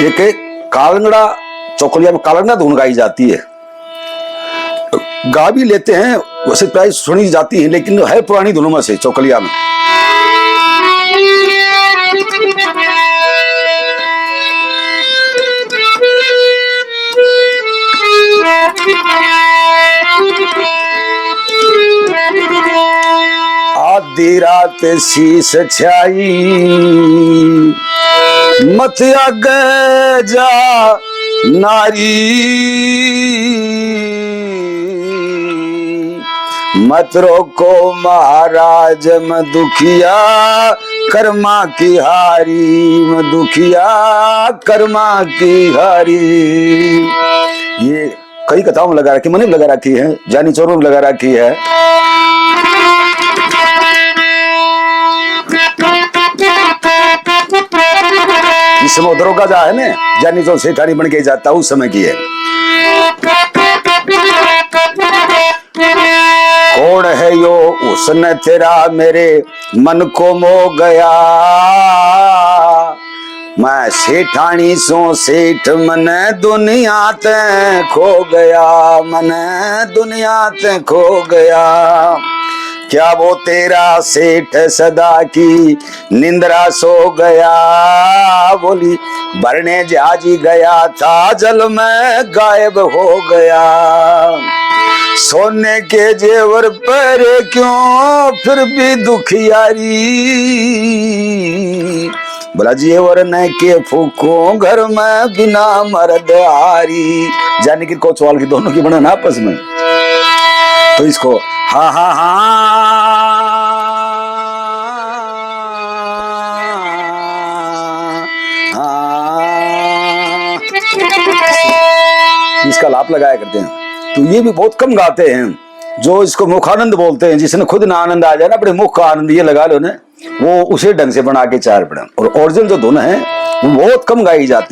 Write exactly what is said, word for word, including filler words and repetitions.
एक कालंगड़ा, चौकलिया में कालंगड़ा धुन गाई जाती है, गा भी लेते हैं, वैसे प्राय सुनी जाती है, लेकिन है पुरानी धुनों में से चौकलिया में। आधी रात शीश छाई, मत आगे जा नारी। मत रोको महाराज मैं दुखिया कर्मा की हारी, मैं दुखिया कर्मा की हारी। ये कई कथाओं में लगा रखी, मैंने भी लगा रखी है, जानी चोरों ने लगा रखी है। इस समय दरोगा जा है ना, जानी चोर सेठानी बन के जाता, उस समय की है। कौन है यो हुस्न तेरा मेरे मन को मो गया। मैं सेठानी सो सेठ, मने दुनिया ते खो गया, मने दुनिया ते खो गया। क्या वो तेरा सेठ सदा की निंद्रा सो गया? बोली, भरने जाजी गया था, जल में गायब हो गया। सोने के जेवर पहरे क्यों, फिर भी दुखियारी। बोला, जेवर न के फूको घर में बिना मर्द हारी। जानी कि कोतवाल की दोनों की बने ना आपस में। तो इसको हा हा हा, हा। इसका लाप लगाया करते हैं। तो ये भी बहुत कम गाते हैं जो इसको मुखानंद बोलते हैं, जिसने खुद ना आनंद आ जाए ना, अपने मुख का आनंद ये लगा लो ना, वो उसे ढंग से बना के चार पड़े। और ओरिजिनल जो धुन है वो बहुत कम गाई जाती है।